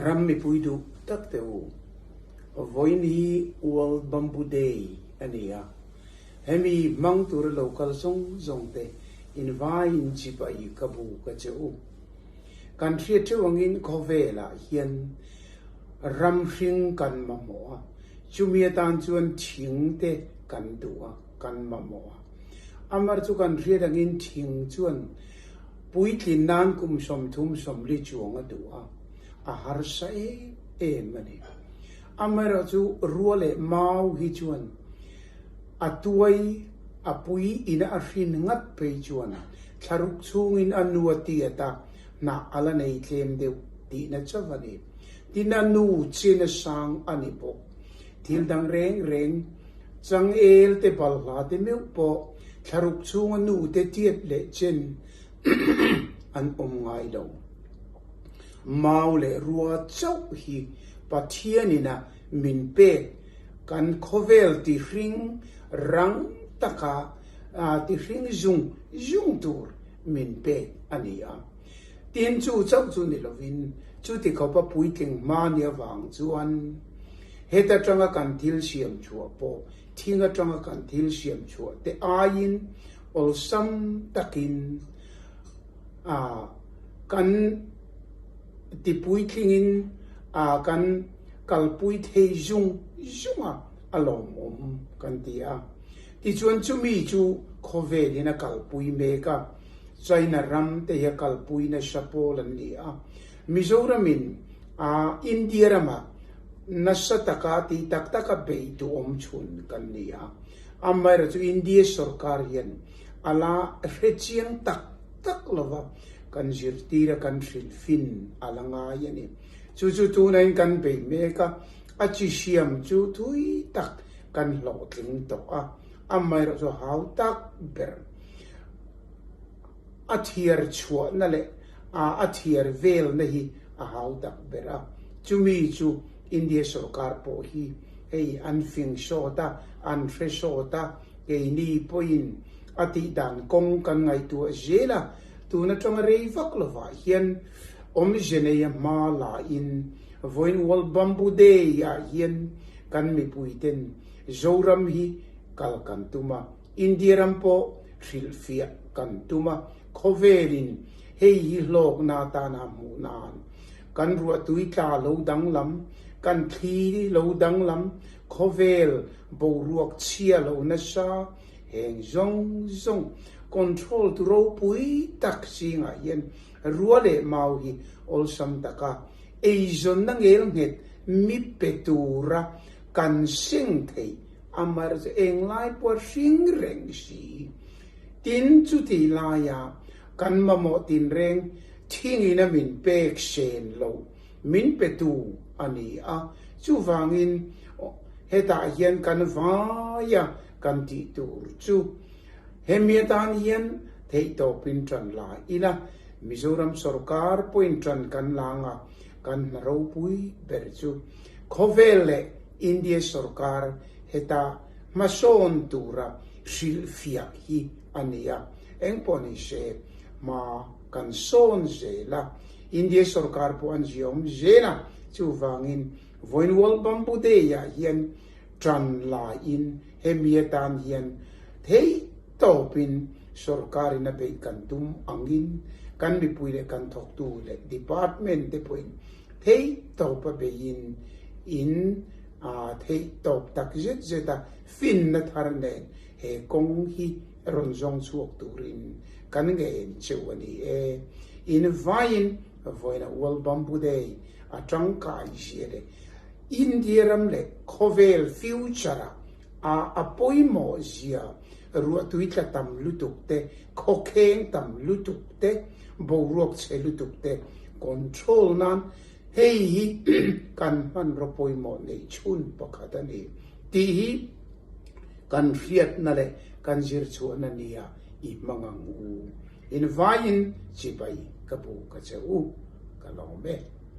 Ram mipui duh tak te u, vawiin hi World Bamboo Day a ni a, hemi hmang tura lo kal zawng zawng te invaiin chibai ka bu ka che u. Kan hriat theuh angin khawvelah hian ram hring kan mamawh a, chumi atan chuan thing te kan duh a, kan mamawh a. Amar chu kan hriat angin thing chuan puitlin nan kum 30 40 chuang a duh a, a harsa em em a ni. Amaherawh chu rua leh mau hi chuan a tuai a pui ina a hrin ngat phei chuan thlaruk chhungin a nu a tiat a, hnah a la nei tlem deuh tihna chauh a ni. Tin a nu chin a sang a ni bawk. Thil dang reng reng changel te balhla te meuh pawh thlaruk chhunga nu te tiat leh chen an awm ngai lo. Mau leh rua chauh hi Pathianin a min pek kan khawvel tihring rang taka tihring zung zung tur min pek a ni a. Tin chu chauh chu ni lovin chuti khawpa puitling hma ni avang chuan heta tanga kan thil siam chhuah pawh thing atanga kan thil siam chhuah te aiin awlsam takin kan ti puitlingin kan kalpui thei zung zung a, a lawmawm kan ti a. Tichuan chumi chu khawvelin a kalpui mek a, China ram te hi a kalpui nasa pawl an ni a. Mizoramin India ramah nasa taka tih tak taka beih duhawm chhun kan ni a. Amaherawhchu chu India sorkar hian a la hrechiang tak tak lova kan zirtir a kan hrilh fin a la ngai a ni. Chu chu tunain kan bei mek a, a chi hriam chu thui tak kan hlawhtling tawh a, amaherawhchu hau tak ber a thiar chhuahna leh a thiar velna hi a hau tak ber a. Chumi chu India sorkar pawh hi hei an fing sawt a, an hre sawt a, keini pawhin a tih dan kawng kan ngaihtuah zel a, tun atanga rei vak lovah hian awmze neia hma lain vawiin World Bamboo Day ah hian kan mipuiten Zoram hi kal kan tum a, India ram pawh hrilhfiah kan tum a, khawvelin hei hi hlawkna atana hmuh nan kan ruahtui tla lo danglam, kan thli lo danglam, khawvel boruak chhia lo nasa, heng zawng zawng control tu ropui tak zingah hian rua leh mau hi awlsam taka eizawnna ngel nghet mi pe tura kan seng theih Amar chu englai pawh a hring reng si. Tin, chutih laia kan mamawh tinreng thingin a min pek sen loh min petu a ni a, chuvangin hetah hian kan vaia kan tih tur chu hemi atan hian theihtawpin tan la ila, Mizoram sorkar pawhin tan kan la anga kan hna ropui ber chu khawvel leh India sorkar heta hmasawn tura hrilhfiah hi a ni a, engpawh ni se hma kan sawn zel a, India sorkar pawh an ziaawm zel a, chuvangin vawiin World Bamboo Day ah hian tan laiin hemi atan hian theih tawpin sorkarin a beih kan tum angin kan mipui leh kan thawktu leh department te pawhin theih tawpa beiin in theih tawp tak zet zet a finna thar nen he kawng hi rawn zawng chhuak turin kan ngen cheu a ni e. In vaiin vawiina World Bamboo Day a tangkai zia leh India ram leh khawvel future ah a a pawimawh zia ruahtui tla tam lutuk te, khawkheng tam lutuk te, boruak chhe lutuk te control nan hei hi kan hmanraw pawimawh neih chhun pakhat a ni tih hi kan hriatna leh kan zirchhuahna nia i hmang ang u. Invaiin chibai ka bu ka che u, ka lawm e.